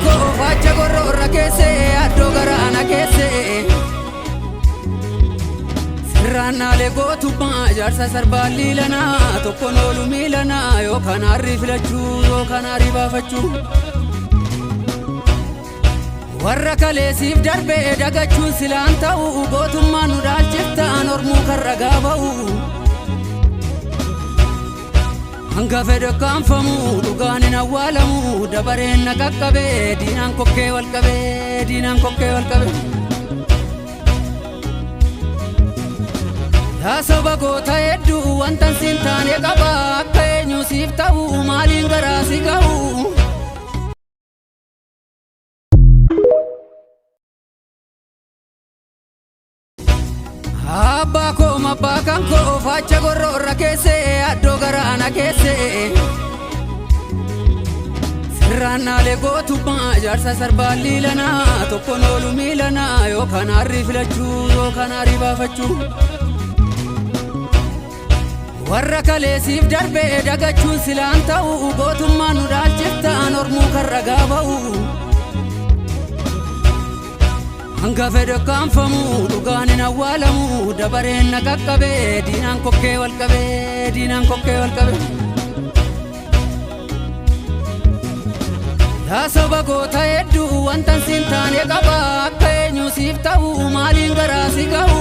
koo faacha gorroorra keessee addoo garaana keessee. Sirraannaalee gootummaa ijaarsa sarbaan liilanaa tokkoon oolu miilanaa yookaan harrii filachuu yookaan harrii baafachuu. Warra kaleesiif darbee dagachuun silaan ta'u gootummaan nu dhaalchiftaan ormuu kan ragaa ba'u. Hanga fedhe kaanfamu dhugaan hin awwaalamu dabareen na qaqqabee diinaan kokkee wal qabee diinaan kokkee wal qabee. Yaa saba goota hedduu wantan siin taane qaba akka eenyu siif ta'u maaliin garaa si ga'u. Abbaa koo mabbaa kan koo faacha gorroorra keessee addoo garaana keessee. Sirraannaalee gootummaa ijaarsa sarbaan liilanaa tokkoon oolu miilanaa yookaan harrii filachuu yookaan harrii baafachuu. Warra kaleesiif darbee dagachuun silaan ta'u gootummaan nu dhaalchiftaan ormuu kan ragaa ba'u. Hanga fedhe kaanfamu dhugaan hin awwaalamu dabareen na qaqqabee diinaan kokkee wal qabee diinaan kokkee wal qabee. Yaa saba goota hedduu wantan siin taane qaba akka eenyu siif ta'u maaliin garaa si ga'u.